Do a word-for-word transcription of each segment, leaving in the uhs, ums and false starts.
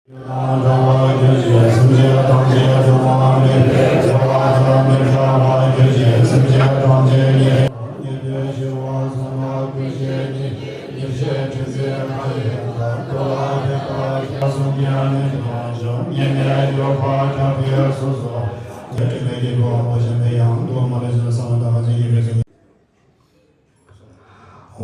དང་འདྲ་བར་གྱུར་ཅིག་སེམས་ཅན་ཐམས་ཅད་སྡུག་བསྔལ་མེད་པའི་བདེ་བ་དང་མི་འབྲལ་བར་གྱུར་ཅིག་སེམས་ཅན་ཐམས་ཅད་ཉེ་ཉེ་དུ་ཞི་བར་གསུངས་ལ། ཀུན་ཤེས་ཉིད་ཉིད་ཤེས་ཐུབ་པའི་མཐའ་ཡས་དང་། རྡོ་ལ་ཕན་པ་གསུང་རྒྱ་མི་མཐོང་ཞིང་། ཉེ་གནས་གྱུར་པ་ཐར་པའི་གཟུགས་སུ་འཛིན་པའི་དཀྱིལ་འཁོར་མུ་བཞི་པའི་ཡང་དུ་མ་ལུས་ཀྱི་གསང་བ་དང་། ཇི་སྙེད་པའི་གཟུགས་ཀྱི།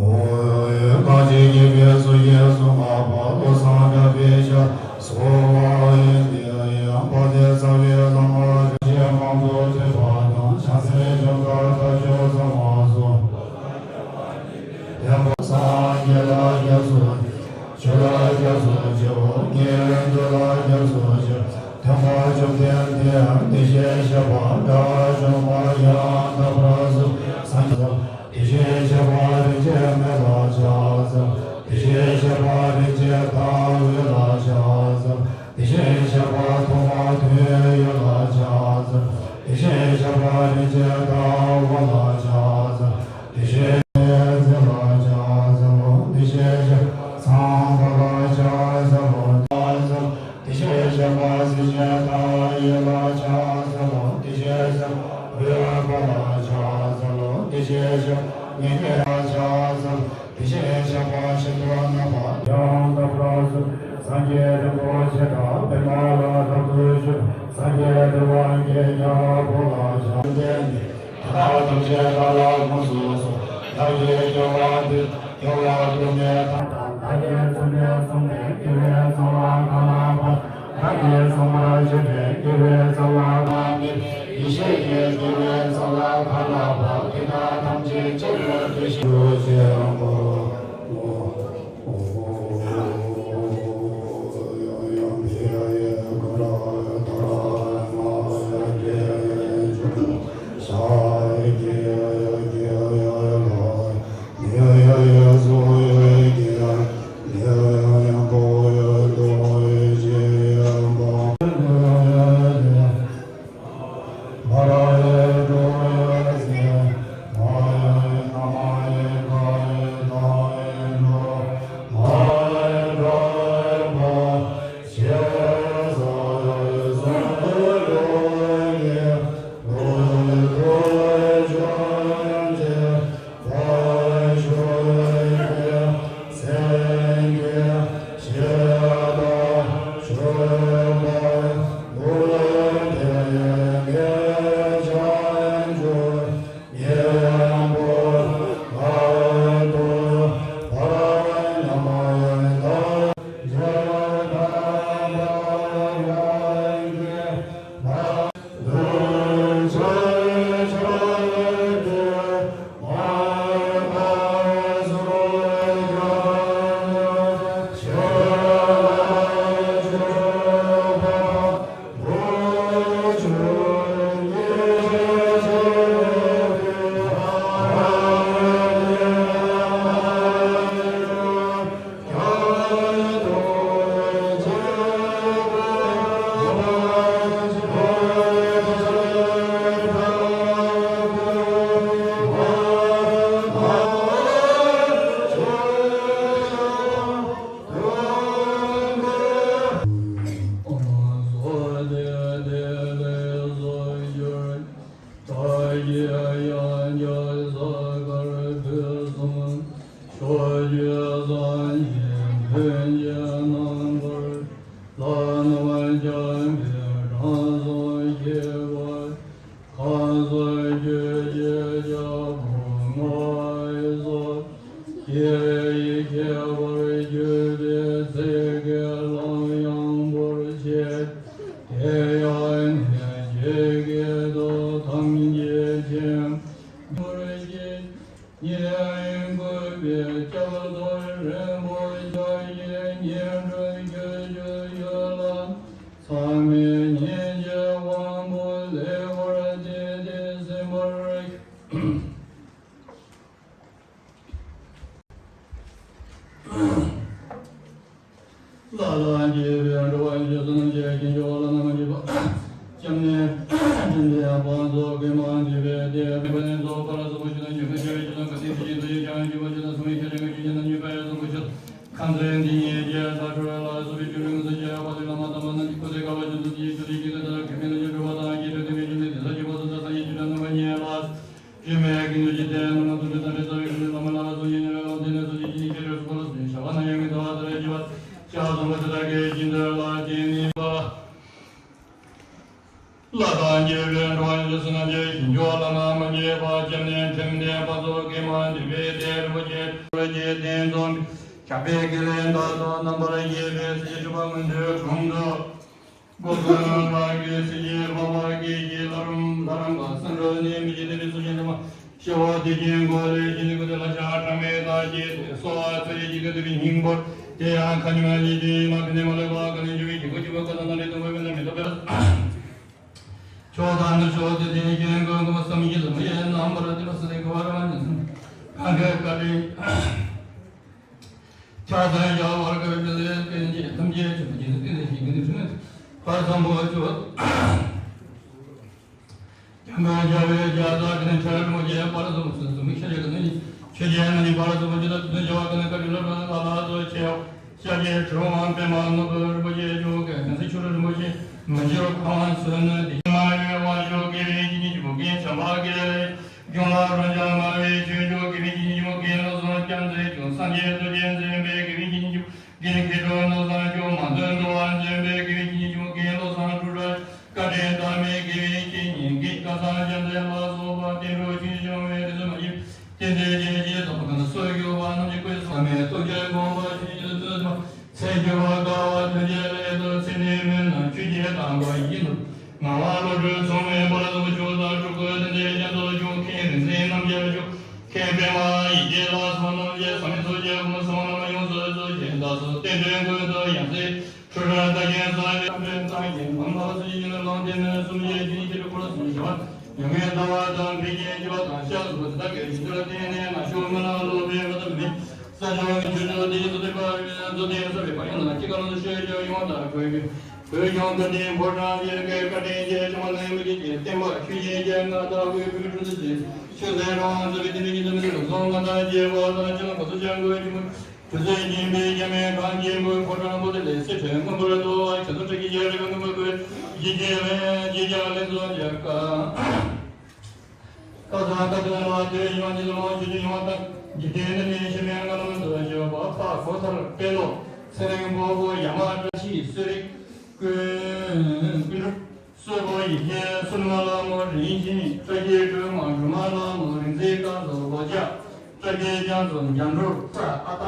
ཨོ། གང་ཇི་སྙེད་པའི་གཟུགས་ཀྱི་གཟུངས་སྔགས་པ། བློ་བཟང་གྲགས་པའི་ཞབས་སུ་བ་ཡིན་ཏེ། ཡང་དཔལ་ལྡན་རྩ་བའི་བླ་མ་རིན་ཆེན་མང་དུ་ཐོས་པ་དང་། བྱང་སེམས་སྦྱོང་བརྡར་མཐའ་དཔྱོད་གསང་བ་སོགས། བསྟན་པ་སངས་རྒྱས་ལ་སྐྱབས་སུ། ཆོས་ལ་སྐྱབས་སུ་མཆིའོ། དགེ་འདུན་ལ་སྐྱབས་སུ་མཆི། སྟོན་པ་བཅོམ་ལྡན་འདས་དེ་བཞིན་གཤེགས་པ་དགྲ་བཅོམ་པ་ཡང་དག་པར་རྫོགས་པའི་སངས་རྒྱས། དེ་བཞིན་གཤེགས་པ་རིན་ཆེན་མི་ལ་ཕྱག་འཚལ། དེ་བཞིན་གཤེགས་པ་རིན་ཆེན་ཟླ་འོད་ལ་ཕྱག་འཚལ། དེ་བཞིན་གཤེགས་པ་ཐོག་མ་དོན་ཡོད་ལ་ཕྱག་འཚལ། དེ་བཞིན་གཤེགས་པ་རིན་ཆེན་ཟླ་བ་ལ་ཕྱག་འཚལ། དེ་བཞིན་གཤེགས་པ་རྩེ་ལ་ཕྱག་འཚལ་ལོ། དེ་བཞིན་གཤེགས་པ་ཚངས་པ་ལ་ཕྱག་འཚལ་ལོ། ཕྱག་འཚལ། དེ་བཞིན་གཤེགས་པ་གཟི་བརྗིད་མཐའ་ཡས་ལ་ཕྱག་འཚལ་ལོ། དེ་བཞིན་གཤེགས་པ་འོད་དཔལ་ལ་ཕྱག་འཚལ་ལོ། དེ་བཞིན་གཤེགས་པ་མི་མཁྱེན་ལ་ཕྱག་འཚལ། དེ་བཞིན་གཤེགས་པ་ཤིན་ཏུ་རྣམ་པ་ཡང་དག་པར་རྫོགས་པའི་སངས་རྒྱས་རིན་པོ་ཆེ་དང་། པདྨ་ལ་རབ་ཏུ་བཞུགས་པའི་སངས་རྒྱས་རི་དབང་གི་རྒྱལ་པོ་ལ་ཕྱག་འཚལ་ཏེ། ད་ལྟ་ཐམས་ཅད་བདག་ལ་དགོངས་སུ་གསོལ། བདག་གིས་སྐྱོབ་པ་འདི་སྐྱོབ་པ་སྒྲུབ་ནས་ད་ལྟ་བདག་གིས་བརྩོན་ནས་བསྲུངས་པའི་དགེ་བའི་རྩ་བ་གང་ལགས་པ། བདག་གིས་བསྲུང་བར་བྱ་བའི་དགེ་བའི་རྩ་བ་གང་ལགས་པ། ཡེ་ཤེས་ཀྱི་དགེ་བའི་རྩ་བ་གང་ལགས་པ། དེ་དག་ཐམས་ཅད་ཕྱིར་འདོད་ཅེས་བྱ་བ། ལ་ལ་དགྱེས་པའི་འགྲོ་བ་ཡོངས་སུ་སྨིན་བྱེད་ཀྱི་འགྱུར་བ་ལ་ནམ་མཁའ་མཉེས་པ། སྐྱབས་གནས་སྤྲིན་པའི་དབང་ཚོགས་ཀུན་མ་འདུས་པའི་དེ་ཕན་པ་ལས་ཚོགས་པར་བཟང་པོ་ཞིག་ན་འཇུག་པའི་ཆོས་ཀྱི་ཆོས་དང་ཀུན་ནས་ཐུགས་རྗེ་ཆེན་པོ་ཞིག་ཀྱང་འཇུག་པ་ཞིག་ན་སྲུང་བའི་ཁྱབ་བྱ་ཀུན་ཞིག་ན་འཇུག་པའི་ཡ་སྲུང་བ་ཞིག་ཁམས་ཚན་འདི་ཉིད་ཀྱི་ས་ཁྲོད་ལ་སོགས་པའི་ཆོས་ཀུན་ཚོགས་ཀྱི་དཔལ་ལྡན་ལ། སྦྱིན་སྲེག་ལ་བརྟེན་ནས་པ། ལྷ་དང་རྒྱལ་བའི་འགྲོ་བ་ཡོངས་སུ་བསོད་ནམས་ཀྱི་ཞིང་མཆོག་བླ་ན་མ་མཆིས་པ་སྐྱབས་གནས་འཕྲིན་ལྡན་འཕགས་ཚོགས་ཀྱི་མ་འདུས་པའི་གདན་རིན་པོ་ཆེ་རིན་པོ་ཆེ་གདན་འཛོམས་ཞབས་པད་ཀྱི་ལས་མཐའ་དང་རྣམ་པར་རྒྱལ་བའི་སྲས་བཅུ་པ་མངོན་མཐོའི་དྲུང་དུ། སྒོ་ཀུན་ལ་གི་སྲས་ཀྱི་འཕགས་པ་སྐད་ཅིག་ལྷ་རམས་ལྷ་རམས་པ་སམ་བྷོ་ཊ་ནས་མི་བརྗེད་ལྡན་པའི་སྲོག་ཤིང་དུ་མ། ཤ་བ་དེ་ཅན་གོ་ལའི་ཞིང་ནི་ཀུན་ཏུ་ལྷ་ཆགས་གྲངས་མེད་དག་བསྐྱེད་དེ་གསོལ་བ་ཚེ་རིང་གི་སྐུ་ཚེ་བའི་སྙིང་པོར་དེ་ཡང་ཁ་ཉིན་མ་ཉིད་དུ་མ་ཕན་ནས་མ་ལུས་པ་ག་ནས་འབྱུང་བའི་འཇིགས་པ་སྐྱོབ་པ་ཀུན་ལ་ནང་རེ་དུ་མོས་པའི་ནང་མི་ལྟོ་པས། ཕྱོགས་དང་ནུབ་ཕྱོགས་དེ་དེའི་སྐྱོན་ཀུན་ཀུན་བསམ་གྱིས་ལ་མི་ཡལ་རྣམ་པར་དེ་པ་སུ་དེ་གོ་བར་མ་ཉིད་སུ་གང་ག་བཀའ་དྲིན། ཕྱག་འཚལ་བྱ་བར་དཀའ་བའི་དཔེ་ལས་སྐྱོན་ཅན་ཐམས་ཅད་ཆོས་ཀྱི་རྗེས་སུ་བསྟན་ཏེ་ཞིང་ཀུན་ཏུ་འཁྲུངས་པར་བཟང་པོ་སྤྱོད། འཇམ་དཔལ་རྒྱལ་བའི་རྒྱལ་ཚབ་ཀུན་ནས་ཕྱག་རིང་མོ་རྒྱལ་ཕར་སོང་ཚུལ་སུ་མི་ཤ་རྒྱལ་ཀུན་ནས་ཆོས་རྒྱལ་ན་ནི་ཕར་སོང་ཅི་ལ་དུས་འཇོ་བ་ཀུན་ནས་བཀའ་དྲིན་ལ་ལ་ལ་དུ་ཆེ་ཤ་རྒྱལ་གྲུབ་དབང་པད་མ་ནོར་བུ་རིན་པོ་ཆེ་ཇོ་ཀའི་གན་སི་ཆུ་རུ་རིན་པོ་ཆེ་མི་འགྱུར་ཁང་སོན་ནི་དེ་མ་ཡོད་བ་ཞོ་དགེ་བའི་ཉིན་གྱི་བུ་རྒན་བྱམས་པ་དགེ་ལས། སྐྱོང་བ་རང་ཅག་སྨྲ་བའི་ཆོས་མཆོག་དགེ་བའི་ཉིན་གྱི་བུ་རྒན་བློ་བཟང་སྐྱབས་མཛད་ཀྱང་སངས་རྒྱས་རྡོ་རྗེ་འཛིན་པའི་དགེ་བའི་ཉིན་གྱི་རྒན་མཁས་གྲུབ་བློ་བཟང་སྐྱོང་མ་འདོན་འགྲོ་བ་འཛིན་པའི་དགེ་བའི་ཉིན་གྱི་རྒན་བློ་བཟང་གྲུབ་ར་བཀའ་དྲིན་བདག་མེད་དགེ་བའི་ཆོས་ཉིད་དགེ་བཀའ་ཚང་རྒྱ་མཚན་ལ་སོགས་པ་བསྟན་འགྲོ་ཆོས་སྐྱོང་བའི་དེ་ཚོ་མ་ཡིན། བསྟན་འཛིན་རྒྱལ་གྱི་དམ་པ་ཀུན་ལ་སོགས་ཡོད་པ་རྣམས་ཀྱི་སྐུའི་བསམ་མེད་རྟོག་གེའི་དགོངས་པ་ཆོས་ཉིད་དུ་བརྩོན་པ། ཚེ་འགྱུར་བ་དཀའ་བ་ཐམས་ཅད་ལས་ཐར་ཚེ་འདིའི་མུན་ནམ་ཆོས་ཀྱི་དམ་པ་ཡིན་ནོ། ངག་དབང་བློ་གྲོས་མཚུངས་མེད་པར་རྫོགས་ཆོག་ལྟར་སྤྲུལ་སྐུ་དེ་འདྲའི་རྒྱ་མཚོ་ཆོས་མཁན་རིག་འཛིན་རྣམ་རྒྱལ་ཆོས་མཁན་པདྨ་ཡི་གེ་ལ་སོགས་རྣམ་རྒྱལ་ཟབ་མོའི་ཚོགས་ཀྱི་སྐུ་གསུང་རབ་ཡོངས་སུ་རྫོགས་ཤིང་བདག་སོགས་རྟེན་འབྲེལ་ཀུན་ཏུ་ཡང་སྲིད་འཁྲུལ་བྲལ་ལྟ་མཁན་གསང་བའི་བསམ་འཕེལ་གཏམ་གྱི་ལམ་ལ་སོགས་ཀྱི་ལམ་སྟོན་ནས་གསུམ་བརྒྱད་ཅུ་ཉི་ཤུ་རེ་འཁོར་ལ་སོགས་བྱ་བ་ཡོད་ངེས་ལྟ་བ་དང་འགྲིག་རྐྱེན་བྱེད་པ་དང་ཤ་ཟུར་དེ་དག་གི་ཞིང་དུ་བརྟེན་ནས་ང་ཤོག་མི་ལ་ལོག་པའི་བ་དམ་མེད། ས་ཕྱོགས་ཀྱི་ཆོས་ཕྱོགས་དེ་ཡི་སོ་ཐོས་པ་རེད་མཛོ་དེ་ས་བའི་བ་ཡིན་ན་ཅི་ག་ལོ་ན་ཤོད་ཀྱང་ཡོང་དང་གོས་ཀྱི་བོད་ལྗོངས་བཀའ་དྲིན་ཕོ་བྲང་ཡེར་ཀའི་བཀའ་དྲིན་རྗེ་ཆུང་མ་ལས་མི་གཅིག་གི་བསྟན་པ་ཆོས་བཞིན་རྒྱལ་ང་དག་བོད་བོད་ཀྱི་གྲུབ་འཛིན་ཆོས་ལས་རང་དབང་ཚོ་བའི་དེ་འདྲ་ཉིད་དུ་མི་འདུག་བཟང་ང་དང་རྗེ་བ་དང་ཅི་ལ་ག་སོ་ཅང་གོས་ཀྱི་མོ་དུ་ཚོད་སྦྱིན་པའི་རྒྱ་མའི་གང་གི་མོའི་ཕོ་བྲང་པོ་དེ་ལས་སེ་ཁྲའི་མངོན་པར་དོ་བ་ཁྱེད་ཚོ་ཁྲི་ཀྱི་རྒྱལ་རིགས་མངོན་པར་དགོས་ཡི་གེ་ལས་རྗེ་རྒྱ་ལས་ཚོ་རྒྱལ་ཀ་ཀ་ས་ཀ་ཏུ་ལ་དེ་ཡོང་ཉིད་ལོ་ཆུ་ཆུ་ཡོང་དང་འཇིག་རྟེན་ནི་ནི་ཤི་མེད་ང་ལོ་འདི་ཞོ་བ་ཕ་ཁོ་ཐར་པེ་ལོ་ཚེ་རིང་པོ་པོ་ཡ་མ་བཀྲ་ཤིས་གསོ་རིག་ཀུན་ཀུན་གྲུབ་གསོལ་པོ་ཡི་གེ་སུ་ལ་མ་ལ་མོ་རིན་ཆེན་བཀྲ་ཤིས་སྒྲོལ་མ་སྒྲོལ་མ་ལ་མོ་རིན་འཛིན་དཀར་ཟོ་ལོ་ཇ་བཀྲ་ཤིས་རྒྱ་མཚོ་འཇམ་འགྲོར་ས་ཨ་ཏ་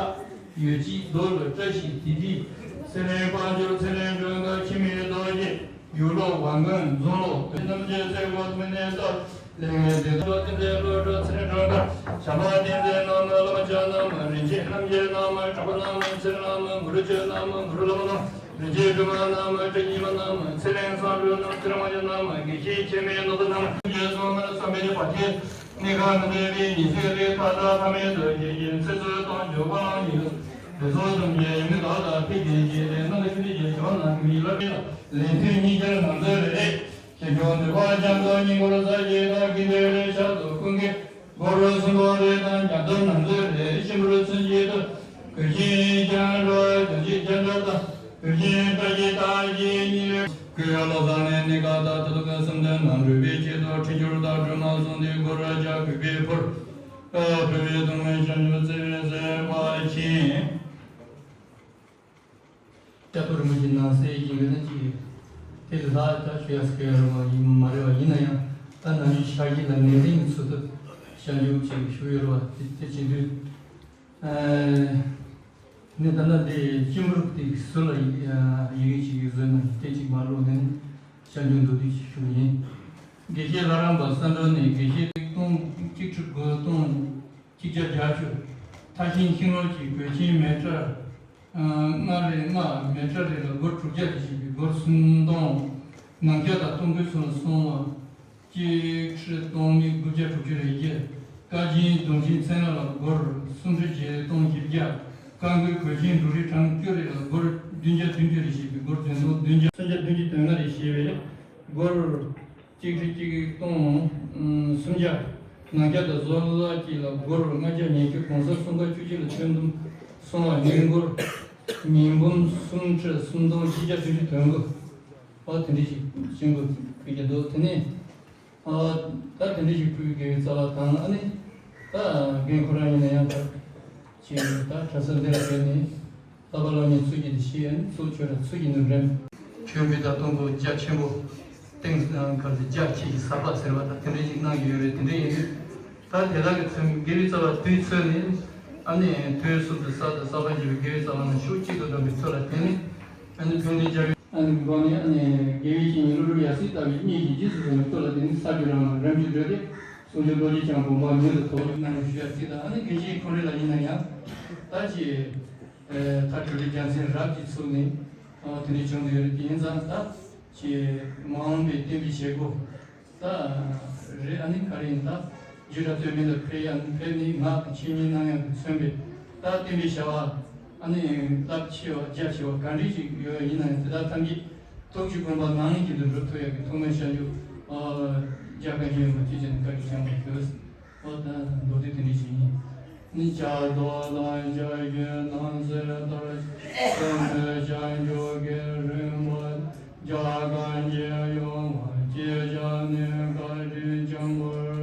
ཡོད་ཅིག་རྡོ་ལ་བཀྲ་ཤིས་དི་དི་ཚེ་རིང་དཔལ་འབྱོར་ཚེ་རིང་སྒྲོལ་དཀར་འཆི་མེད་རྡོ་རྗེ། ཡུལ་ལོ་བ་མགོན་རྫོང་ལོ་རྣམ་རྒྱལ་སྲས་སྒོ་མི་ནས་ལྟ། ལས་ངན་སྡེ་ཚོགས་བསྟན་པའི་བློ་གྲོས་ཚེ་རིང་སྒྲོལ་དཀར་བྱམས་པ་བསྟན་འཛིན་རྣམས་བླ་མ་ཅག་རྣམས་རིན་ཆེན་རྣམ་རྒྱལ་རྣམས་གྲགས་པ་རྣམས་ཚེ་རིང་རྣམས་གུ་རུ་ཆོས་རྣམས་གུ་རུ་བླ་མ་རྣམས་རིན་ཆེན་སྒྲོལ་མ་རྣམས་སྤྲིན་ཉི་མ་རྣམས་ཚེ་རིང་བསམ་འགྲུབ་རྣམས་ཚེ་རིང་མ་ཡུམ་རྣམས་དགེ་བཤེས་འཆི་མེད་ནོར་བུ་རྣམས་རྒྱལ་སྲུང་མར་བསམ་པའི་བར་ཆད་གནས་ཁང་མི་འདོད་པའི་ཉེས་སྲིད་རིགས་མཐའ་དག་ཕ་མེས་ཚོ་རྒྱལ་གྱི་ཚེ་སྲོག་གཏོང་རྒྱུ་དབང་ཡིན། དེ་ཚོ་ཐམས་ཅད་ཡུལ་མི་དག་དང་ཕི་གེ་ཅེས་ཏེ་རྣམ་པ་ཤུལ་ཏེ་རྒྱལ་བྱོན་ནང་གི་མི་ལ་ལས་མཐུན་གཉིས་ཆར་ནང་ཚོད་རེ་རེ། ཞེས་བྱུང་འདུས་པ་རྒྱ་མཚོ་སྙིང་པོར་ས་གཞི་དང་དཀྱིལ་འདྲའི་རེ་ཤར་དུ་ཀུན་དགའི་སྒོ་རུ་སྲིན་པོ་རེ་དང་རྒྱ་མཚོ་ནང་ཚོད་རེ་གཤིན་པོར་ཚུན་ཆད་དུ་གོས་ཆེན་རྒྱང་འགྲོ་བ་གོས་ཆེན་རྒྱང་འགྲོ་དང་གོས་ཆེན་བཀྲ་ཤིས་རྟགས་བཞི་གཉིས་རེ། གུས་ཡང་བློ་བཟང་ནས་གནས་སྐབས་དང་ཐུགས་ཀྱི་བསམ་དོན་རྣམས་འགྲུབ་པའི་ཆེད་དུ་འཕྲིན་བཅོལ་དང་སྒྲོལ་མ་གསུང་འདི་སྒོ་རུ་རྒྱ་གུས་པས་ཕུལ། ཨ་བོད་པའི་ཐུགས་སྨོན་བྱང་ཆུབ་བརྩེ་བས་གསལ་བར་མཁྱེན། སྐྱབས་ཐོབ་རིན་པོ་ཆེ་ནང་གསེས་ཡིན་པས་ན་ཅིག་དེ་ལས་ལྷག་ད་ཞུ་ཡག་ཟེར་ཡག་རེད་བ་ཡིན་མ་རེད་བ། ཡིན་ན་ཡང་ད་ནམ་རྒྱུན་ཕྱག་ཞུ་ལ་ནན་ཏན་གྱི་ཚུལ་དུ་སྐྱབས་འཇུག་ཅིག་ཞུ་ཡོད་རེད་བ། དེ་དེ་བྱེད་དུས་ཨ་ནི་ད་ལྟ་འདི་སྐྱིན་འབྲུག་དེ་ཟུར་ལ་ཡི་གེ་ཅིག་བཟོས་ན་དེ་ཅིག་མ་ལོག་ནས་སྐྱབས་འཇུག་མདོར་བསྡུས་ཅིག་ཞུ་གི་ཡིན། དགེ་བཤེས་ལྷ་རམས་པ་སམ་བྷོ་ཊ་ནས་དགེ་བཤེས་སྟོང་གཅིག་ཁྲི་དགུ་སྟོང་གཅིག་བརྒྱ་བརྒྱད་ཅུ། མཐར་ཕྱིན་ཤིང་ལོར་གྱི་གོས་ཆེན་མེ་ཊར་ལྔ་རེ་ལྔ། མེ་ཊར་རེ་ལ་སྒོར་དྲུག་བརྒྱ་རེ་བཞེས་པའི་སྒོར་སུམ་སྟོང་། ནང་རྒྱ་དང་སྟོང་དགུའི་སུམ་ལ་སོང་བ། གཅིག་ཁྲི་སྟོང་མི་དགུ་བརྒྱ་དྲུག་ཅུ་རེ་བརྒྱད། དཀའ་ཆེན་གདོང་ཆེན་ཚན་ལྔ་ལ་སྒོར་སུམ་ཁྲི་བརྒྱད་སྟོང་བཞི་བརྒྱ། རྐང་མགོའི་གོས་ཆེན་འབྲུ་རིགས་གྲངས་བཅུ་རེ་ལ་སྒོར་བདུན་བརྒྱ་བདུན་ཅུ་རེ་བཞེས་པའི་སྒོར་བདུན་སྟོང་བདུན་བརྒྱ། སུམ་བརྒྱ་བདུན་ཅུ་དོན་ལྔ་རེ་བཞེས་པའི་སྒོར། གཅིག་ཁྲི་གཅིག་སྟོང་སུམ་བརྒྱ། ནང་རྒྱ་དང་བཟོ་ལག་གཅིག་ལ་སྒོར་ལྔ་བརྒྱ་ཉི་ཤུ། གོང་ས་སུམ་ཀ་བཅུ་གཅིག་ལ་ཁྱོན་བསྡོམས་སོང་བ་ཉིན་སྒོར་ཉིས་འབུམ་སུམ་ཁྲི་སུམ་སྟོང་བཞི་བརྒྱ་བདུན་ཅུ་དོན་དགུ། ཨ་དེ་འདྲ་ཞིག་ཤིང་གོ་ཕུལ་གྱི་འདུག་དེ་ནས་ཨ་ད་དེ་འདྲ་ཞིག་ཕུལ་དགོས་པའི་རྩ་བ་དང་། ཨ་ནི་ད་རྒན་ཁོ་རང་ཡིན་ན་ཡང་ད་ཅིག་ད་གྲྭ་ས་འདི་ལ་བསྡད་ནས། ད་ བསླབ་པ་བླ་མའི་ཚུལ་གྱིས་ཤེས་ཡོན་ཚུལ་ཆོས་ར་ཚུལ་གྱིས་ནོར་རེམ། ཆོས་འབུལ་དང་གཏོང་སྒོ་རྒྱ་ཆེན་པོ། ཏིང་ངེ་འཛིན་རྒྱ་ཆེ་ཞིང་ཟབ་པ་ཟེར་བ་དང་དེ་འདྲ་ཞིག་གནང་གི་ཡོད་རེད། དེ་འདྲ་ཡིན་དུས་ད་དེ་དག་གི་ཚུལ་དགེ་བའི་རྩ་བ་དུས་ཚོད་ནི་ཨ་ནི་དུས་གསུམ་དུ་གསར་དུ་གསར་པ་འབྱེད་པའི་དགེ་བའི་རྩ་བ་རྣམས་ཕྱོགས་གཅིག་ཏུ་བསྡོམས་པའི་ཚུལ་ལ་བརྟེན་ནས་ཨ་ནི་ཕན་བདེ་རྒྱ་བའི་ཨ་ནི་མི་དགོངས་ནས་ཨ་ནི་དགེ་བའི་བཤེས་གཉེན་ཀླུ་སྒྲུབ་ཡབ་སྲས་ལྟ་བུའི་གཉེན་གྱིས་རྗེས་སུ་བཟུང་བའི་ཚུལ་ལ་བརྟེན་ནས་ས་བཅུ་རང་ལ་རིམ་གྱིས་བགྲོད་དེ་ཟུང་འཇུག་རྡོ་རྗེ་འཆང་དགོངས་པ་མྱུར་དུ་ཐོབ་པར་གནང་ཞུ་ཡ་ཚིག་དང་ཨ་ནི་དགེ་བཤེས་ཁོང་རེ་ལ་ཡིན་ན་ཡང་ད་ཅི། མཐའ་གྲོལ་རྒྱལ་མཚན་རབ་ཀྱིས་ཚུགས་ནས་དེ་འདྲའི་བྱུང་དུ་ཡོད་རེད། དེ་ཡིན་ཙང་ད་ཀྱི་མ་འོངས་པའི་བསྟན་པའི་བྱེད་སྒོ་ད་རེད། ཨ་ནི་ག་རེ་ཡིན་ད་རྒྱུད་གྲྭ་སྟོད་སྨད་ལ་ཕེབས་ཡ་ནི་ཕེབས་ནས་ངག་དང་འཆད་ཉན་གནང་ཡ་གི་མཚོན་པའི་ད་བསྟན་པའི་བྱ་བ་ཨ་ནི་རླབས་ཆེ་བ་རྒྱ་ཆེ་བ་ག་འདྲ་ཞིག་ཡོད་ཡ་ཡིན་ན་ཡང་དེ་དག་ཐམས་ཅད་ཐུགས་ཀྱི་དགོངས་པ་ནམ་ཡིན་གྱི་འདུ་འགྲུབ་ཐུབ་ཡ་གི་ཐུགས་སྨོན་བཤད་རྒྱུ་རྒྱ་བཀའ་འགྱུར་ཡོད་མ་ཅི་བྱས་ནས་བཀའ་དྲིན་ཆེན་པོ་ཞུ། ཨོ་ད་མདོ་སྡེ་དེ་འདྲ་ཞིག་ཡིན། ནི་བྱ་དོ་དང་བྱ་རྒྱུད་རྣམས་སུ་ལྟར་སེམས་ཀྱི་བྱ་འཇུག་གི་རིམ་པ་རྒྱ་གར་གྱི་ཡོངས་ཀྱི་བྱ་ནི་བཀའ་དྲིན་ཆེན་པོར་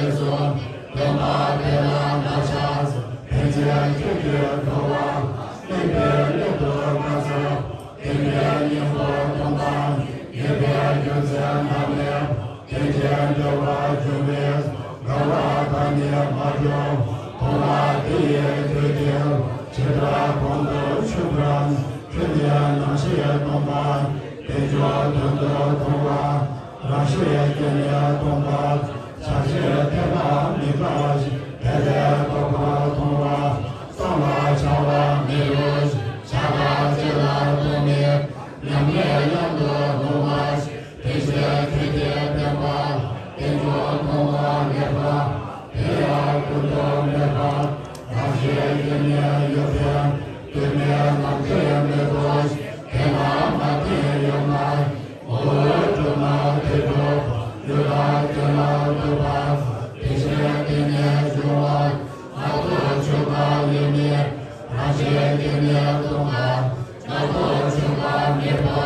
ཞུ། སྟོང་པ་དེ་ལ་བདག་ཅག་ཕན་ཚུན་ཁྱོད་ཀྱིས་དགའ་བ། གླེན་པའི་གླེན་དུ་དགའ་ཚོར་བདེན་པའི་གཉེན་པོ་སྟོང་པ། ངེས་པའི་རྒྱུ་མཚན་ཐ་མལ་པ། རྟེན་ཅིང་འབྲེལ་བར་འབྱུང་བའི་དགའ་བ་དག་ནི་མ་གྲུབ། སྟོང་པ་དེ་ཡི་དུས་དེར་བྱེ་བྲག་གོང་དུ་ཆུད་པར་ཁྱོད་ནི་རྣམ་ཤེས་སྟོང་པ། རྟེན་འབྱུང་དོན་དུ་མཐོང་བ། རང་བཞིན་སྐྱེ་གནས་སྟོང་པ། བྱ་བྱེད་འཐད་པ་མེད་པ་ཞིག་དེ་ལས་རྟོག་པར་མཐོང་བ། སྟོང་ལ་བྱ་བ་མེད་རུང་བྱ་བ་ཅི་ལ་སྟོང་མེད། ཉམས་ལེན་ཡང་དུ་འོང་བ། དེ་ཕྱིར་ཁྱོད་ཀྱིས་བསྟན་པ། རྟེན་འབྱུང་མཐོང་བ་མེད་པ། དེ་ཡང་ཀུན་ཏུ་མེད་པ། རང་བཞིན་སྐྱེ་གནས་ཡོད་པས། དུས་མེད་ནམ་མཁའི་མེ་བོར། དེ་ན་མ་བརྟེན་ཡོད་ན། འོ་གྲུབ་ན་དེ་གྲུབ། ཡོད་ལ་དེ་ལ་འདུ་བ། དེ་བཞིན་བརྟེན་ནས་འབྱུང་བ། རྣལ་དུ་ཆུད་པ་ཡོད་མེད། རང་བཞིན་སྐྱེ་གནས་སྟོང་པ། རྣལ་དུ་ཆུད་པ་མེད་པ།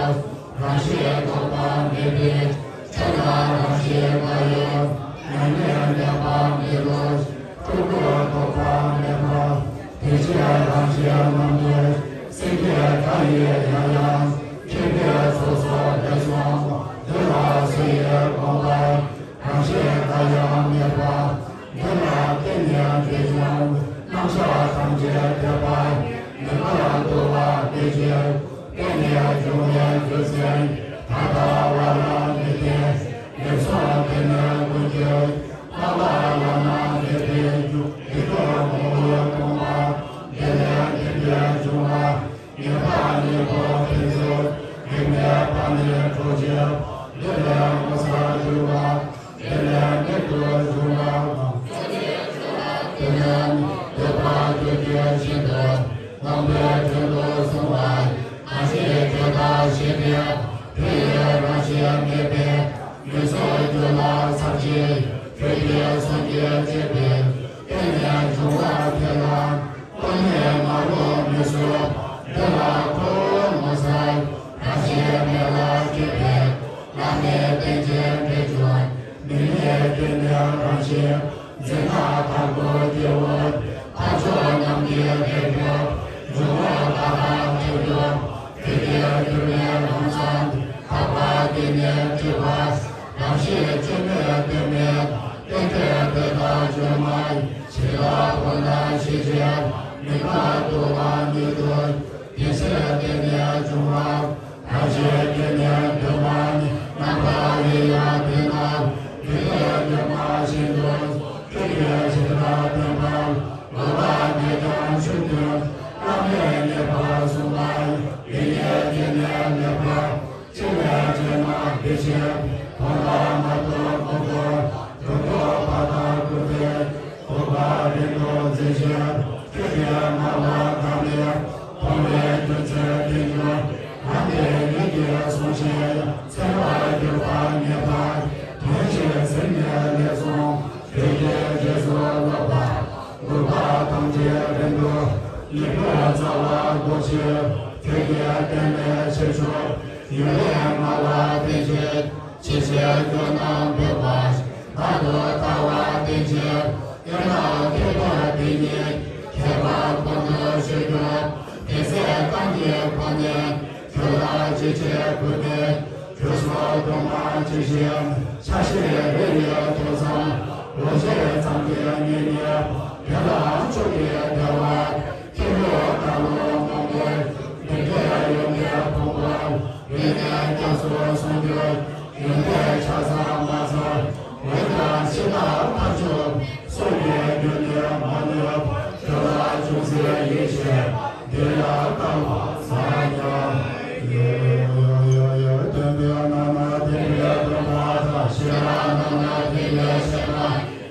རང་བཞིན་རྟོག་པ་མེད་པས། ཆོས་ལ་རང་བཞིན་མ་ཡོད། མྱ་ངན་འདས་པ་མེད་རུང་། སྤྲུལ་སྐུ་རྟོག་པ་མེད་པ། དེ་ཕྱིར་རང་བཞིན་རྣམ་གྲོལ་སེང་གེ་འདྲ་ཡིས་ཡང་ཡང་། མཁྱེན་པའི་ཚོགས་སུ་ལེགས་གསུངས་འདི་ལ་སུ་ཡིས་དགོངས་པ། རང་བཞིན་འགའ་ཡང་མེད་པ། འདི་ལ་བརྟེན་ནས་འབྲས་བུ་རྣམ་གཞག་ཐམས་ཅད་འཐད་པ་མེད་པར་འདུ་བ་དེ་ཕྱིར། བརྟེན་ནས་འབྱུང་བའི་རྒྱུ་མཚན་ད་ལྟ་བ་ལ་མི་བརྟེན། ལེགས་གསུངས་དེ་ནི་ཀུན་གྱི་བསླབ་པ་བླ་ན་མེད་པའི་རྒྱུ། དེ་ལྟར་ངོ་བོ་སྟོང་པ། དེ་ལས་འདས་པའི་འབྱུང་བ། ངེས་པ་གཉིས་པོ་ཕན་ཚུན་རིགས་མེད་པ་ནི་གྲོགས་བྱེད། དེ་ལས་ངོ་མཚར་འགྱུར་བ། དེ་ལས་མིག་ཏུ་འབྱུང་བ་དང་། དེ་ནི་འདོད་པ་སྐྱེད་བྱེད་བཞིན་དུ་རྣམ་པའི་དོན་དུ་གསུངས་པ། གང་ཞིག་ཁྱོད་བདག་ཤེས་པས། དེ་ཡི་རང་བཞིན་མེད་པས། མིག་སོགས་རྒྱུད་ལ་ཚར་གཅིག་ཁྱོད་ཀྱིས་གསུང་གིས་བཅད་པས། བརྟེན་ནས་འབྱུང་བ་དེ་ལ་ཀུན་ནས་མ་རུངས་མི་བཟོད། འདི་ལ་ཁོ་བོ་ངོ་མཚར། རང་བཞིན་མེད་ལ་སྤྱོད་པས། བླ་མེད་རྟེན་ཅིང་འབྲེལ་འབྱུང་། མིག་ནི་སྐྱེ་གནས་རང་བཞིན། འཛིན་པ་དང་པོ་སྐྱེ་བོ། འཕགས་མཆོག་རྣམས་ཀྱི་རྒྱལ་པོ། འབྱུང་བ་མཐའ་དག་ཐོབ་འགྱུར། ཁྱོད་ཀྱི་འགྱུར་མེད་ལམ་བཟང་། འཕགས་པ་སྐྱེ་གནས་སྤྲུལ་པ། རང་བཞིན་སྤྱོད་མེད་གཏད་མེད། རྟེན་འབྲེལ་དེ་དག་བཅོས་མ་ཡིན། ཞི་ལྷག་ཁོ་ན་ཞི་བྱེད། མིག་དང་ལྟོ་བ་ཉིད་དུ། དེ་ཕྱིར་བརྟེན་ནས་འབྱུང་བ། རང་བཞིན་སྐྱེ་གནས་འདུས་མ་ཡིན། རྣམ་པ་ཡིན་ཡང་དེ་ན། རྒྱུད་ལས་འདུས་མ་བཞིན་དུ། ཁྱོད་ཀྱི་བྱེ་བྲག་བསྟན་པ། འོད་དཔག་མེད་ཀྱང་ཆོས་མཐུན། བླ་མེད་ངེས་པར་གསུངས་པ་ཡིན། ཡིད་ལས་སྐྱེས་ནས་ལེགས་པར། ཕྱི་ནས་དྲན་ན་དེ་བཞིན། མཐོང་ལ་མ་རྟོགས་ངོ་བོ། རབ་རྟོགས་པ་དག་བཀུར་སྟི། འོད་དཔག་རིང་དུ་འཛིན་ཞིང་། ཁྱོད་ཀྱི་སྨྲ་བ་དག་ནི། མཐོང་བའི་རྒྱུ་མཚན་བསྟན་འགྱུར། ལམ་དེ་ཉིད་ཀྱིས་བཟུང་ཞིང་། འཚེ་བར་གྱུར་པ་ངེས་པར། དོན་གཞན་ཟིན་ནས་ལེགས་གསུངས། ཁྱོད་ཀྱི་རྗེས་སུ་སློབ་པ། འགོག་པ་ཐམས་ཅད་རིང་དུ། ལེགས་པར་སྩལ་བ་འགོག་ཕྱིར། ཁྱོད་ཀྱིས་བསྟན་པའི་ཕྱིར་ཕྱོགས། ཡུལ་ལས་སྨྲ་བ་བསྟན་ཕྱིར། ཆེས་ཆེར་སྐྱོ་རྣམས་འབོད་པ། བདག་ཏུ་ལྟ་བ་བསྟན་ཕྱིར། དེ་ལ་ཁྱད་པར་དེ་ཉིད། ཁྱད་པར་ཀུན་ཏུ་ཤོད་འགྱུར། དེ་ཚེ་གང་གི་ཁོང་ནས། ཁྱོད་ལ་ཅི་བྱེད་གུས་པས། ཁྱོད་སོགས་སྟོང་པ་ཇི་བཞིན། ཆ་ཤས་རེ་རེའི་ཐོག་ཙམ། འོད་ཟེར་ཙམ་གྱིས་མཉེས་ནས། དེ་ལ་མཆོག་གི་བདེ་བ། ཐིམ་ཕུག་ལྟ་བུ་མང་པོས། འདི་སྐད་ཡོན་ཏན་ཕུང་པོ། འོད་ནས་སྐྱབས་སུ་སོང་གྱུར། ཡོན་ཏན་ཆ་ཚང་མ་ཚང་། འོད་ཀྱང་ཕྱི་ལ་ཕར་ཕྱོགས། སོགས་ཀྱི་རྒྱུད་ནི་མ་ནུབ། ཁྱོད་ལ་ཅུང་ཟད་ཡིད་ཆེས། འདི་ཡང་བསྐལ་པ་བཟང་ཡང་། ཡོད་ཡོད་ཡོད་ཡོད་སྟོན་པའི་ནང་ན་བསྟན་པའི་སྟོན་པ་དང་། ཤེས་རབ་ནང་ན་བསྟན་པའི་ཤེས་རབ།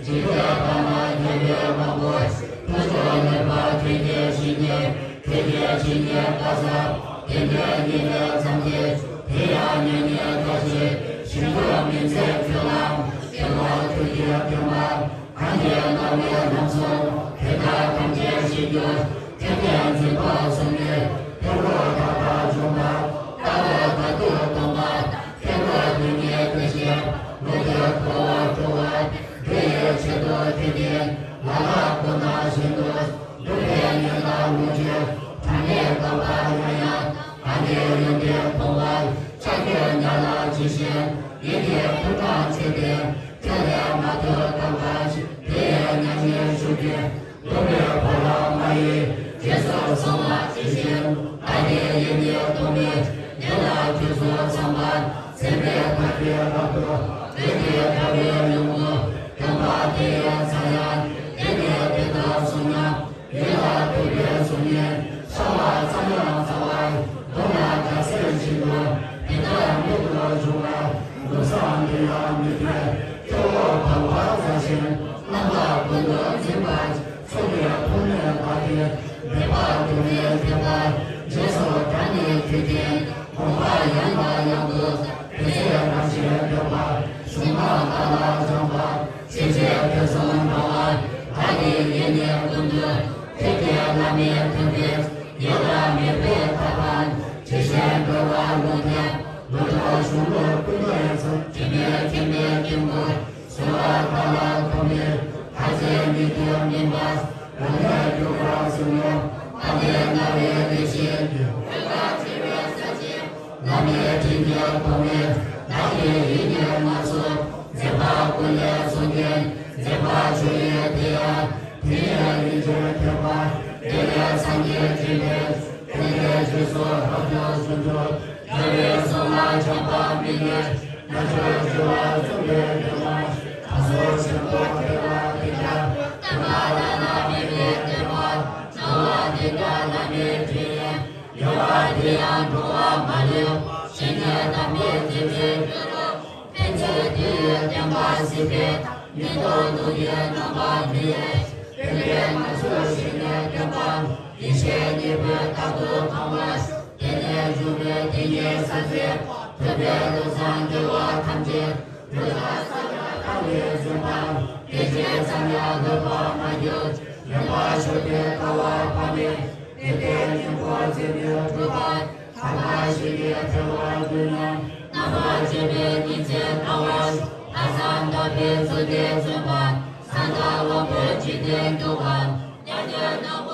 འཇིག་རྟེན་པ་ན་བསྟན་པའི་དབང་པོ། ཕུན་ཚོགས་ལེགས་པ་ཁྱོད་ཀྱི་ཞིང་ནས། ཁྱོད་ཀྱི་ཞིང་ནས་བཀའ་སྩལ། དེ་འདྲའི་ཉེ་གནས་ཙམ་གྱིས། དེ་ཡང་ཉེ་གནས་ཁ་ཅིག་ཞིང་དུ་མི་འཛིན་ཁྱོད་ལ། ཁྱོད་ལ་ཁྱོད་ཀྱི་བསྟན་པ། གང་གིས་རྣ་བས་ལམ་གསུངས། དེ་དག་ཐམས་ཅད་ཤེས་གྱུར། ཁྱོད་ཀྱིས་འཛིན་པ་གསུམ་གྱིས། ཕུང་པོ་མཐའ་དག་འཇོམས་པ། ལྟ་བ་མཐར་ཐུག་སྟོང་པ། ཁྱད་པར་དོན་གཉིས་དེ་བཞིན། བློ་འདས་འཁོར་བ་སྒྲོལ་བ། འདི་ཡི་ཕྱི་ དུ་ཐིམ་པས་ལ་ལ་ཀུན་ཏུ་བཞིན་དུ། སྡུག་བསྔལ་ཉེན་བརླག་ལོངས་སྤྱོད་གྲངས་མེད་དག་པ་ཡང་ཡང་། ད་ནི་ཡོན་ཏན་མཐོང་བར་ཕྱག་འཚལ་ཉག་ག་ཇི་བཞིན། ཡིད་ཀྱི་ཕུང་ཁམས་ཆོད་པས་ཁྱོད་ལས་མ་ཐོབ་དམ་པ་ཞིག་དེ་ཡི་མྱ་ངན་ཞུགས་ཀྱི། སྡུག་བསྔལ་འཁོར་བ་མ་ཡི་རྗེས་སུ་སོང་བ་ཇི་བཞིན། ད་ནི་ཡིད་ནི་རྟོག་མེད་བདེ་བ་རྒྱུད་སོ་ཚང་བར། སེམས་དཔའི་བདག་གིས་རབ་ཏུ་བསྡུས་ཏེ་དགའ་བའི་ཡོན་མོ་སྟོན་པ་དེ་ཡི་མཚན་ཡང་། འདི་ནི་འདི་ལྟར་གསུངས་སྙམ། ཡིད་ལ་བཏུད་པའི་གཟུགས་བརྙན་ཤར་བ་ཙམ་ཡང་མཚར་བར། མདོར་ན་དགའ་ཚལ་བཞིན་དུ་དེ་ལྟར་མྱུར་དུ་འབྱུང་བ། ལུགས་བཟང་འདི་ཡང་མི་འཐད། སྐྱེ་བོ་ཕལ་པ་མཛའ་ཞིང་རྣམ་པ་ཀུན་ཏུ་འཛིན་པ། ཚོགས་ཀྱི་ཕུང་ནད་དག་སྟེ་སྡིག་པ་སྡུག་བསྔལ་ཐེབས་པ། རྗེས་སུ་འབྲང་ནས་དུས་མཐའི་དགོངས་པ་ཡང་དང་ཡང་དུ། དེ་ཚེ་རང་གཞན་འདོད་པ་གཞུང་མ་ལ་ལ་སྦྱངས་པ། ཇི་སྲིད་དུས་གསུམ་འབྲང་བ་བདག་གི་ཡིད་ནི་ཀུན་འདུས། དེ་སྐད་བླ་མའི་ཐུགས་ཀྱི་ཡིད་ལ་མེར་པའི་མཐའ་དང་། ཇི་བཞིན་འགྲོ་བ་ཀུན་ཀྱང་ལུས་སྟོབས་གཞུང་ལུགས་ཀུན་ནས་ཚང་། དྲི་མེད་མཁྱེན་པའི་དཀྱིལ་འཁོར་བཟོད་པ་དག་ལ་ཐོགས་མེད། ཐར་རྩེ་ཉིད་དུ་སྨིན་པ་རང་ལས་གྱུར་པ་གསུང་ངོ་། དཔལ་ལྡན་རྣ་བའི་ཡེ་ཤེས་ཀྱི། འོད་དཀར་འཁྱིལ་བའི་ས་ཆེན། བླ་མའི་དྲིན་གྱིས་གོང་མའི་བདག་གི་ཡིད་ཀྱི་ངལ་གསོ། མཛད་པ་ཀུན་ལས་གསུང་མཁན་མཛད་པ་མཆོག་ཡིན་དེ་ཡང་། དེ་ཡང་ཡིད་ཀྱི་ཐེག་པ་དེ་ལས་སངས་རྒྱས་འཇིག་རྟེན། དེ་ལས་རྗེས་སུ་རབ་ཏུ་བྱུང་གྱུར། རྒྱལ་བའི་གསུང་ལ་སྦྱངས་པ་མི་གནས། རྣལ་འབྱོར་རྒྱུ་བ་བརྩོན་པའི་བདེ་བ། ད་གཟོད་ཆེན་པོ་བདེ་བ་དེ་ལྟར། བསྟན་པ་བླ་ན་མེད་པའི་བདེ་བ། བྱ་བ་འདི་དག་བླ་མའི་དྲིན་ཡིན། དགེ་བ་འདི་ཡང་འགྲོ་བ་མ་ལུས། ཞི་གནས་དམ་པའི་རྗེས་སུ་འགྲོ། ཕན་ཚུན་དུས་ཡུན་བསྟན་པ་སྲིད་པའི། ཉན་ཐོས་ཐུགས་ཀྱི་རྣམ་པ་འདི་ཡིས། བསྟན་པའི་ངང་ཚུལ་ཞི་གནས་བསྟན་པ། ཡེ་ཤེས་གཉིས་པོས་རྟག་ཏུ་གང་བར་ཤོག་དེ་ནས་འབྱུང་བའི་དེ་ཉིད་ས་ཚེ། ཐུབ་པའི་བློ་བཟང་དགེ་བ་ཐམས་ཅད། འདོད་ཆགས་སེལ་བར་བཏང་བའི་བརྩོན་པ། དེ་རྗེས་ཙམ་ཡང་ལྷོད་པར་མ་གྱུར། ལེན་པར་ཤོག་པའི་ལྟ་བ་དཔག་མེད། དེ་ལྟའི་སྙིང་པོ་མཛད་པའི་སྒྲུབ་པ། ཐར་པ་ཞིག་གི་ཐལ་བ་ཀུན་ཡང་། རྣམ་པར་འབྱེད་པའི་ཉིན་མཚན་ལྟ་བར་ཤོག་ལྷག་བསམ་དག་པའི་ཚུལ་དེ་བརྩོན་པ། གསང་བདག་དབང་པོ་འཇིག་རྟེན་སྡུག་པ། མྱ་ངན་ནག་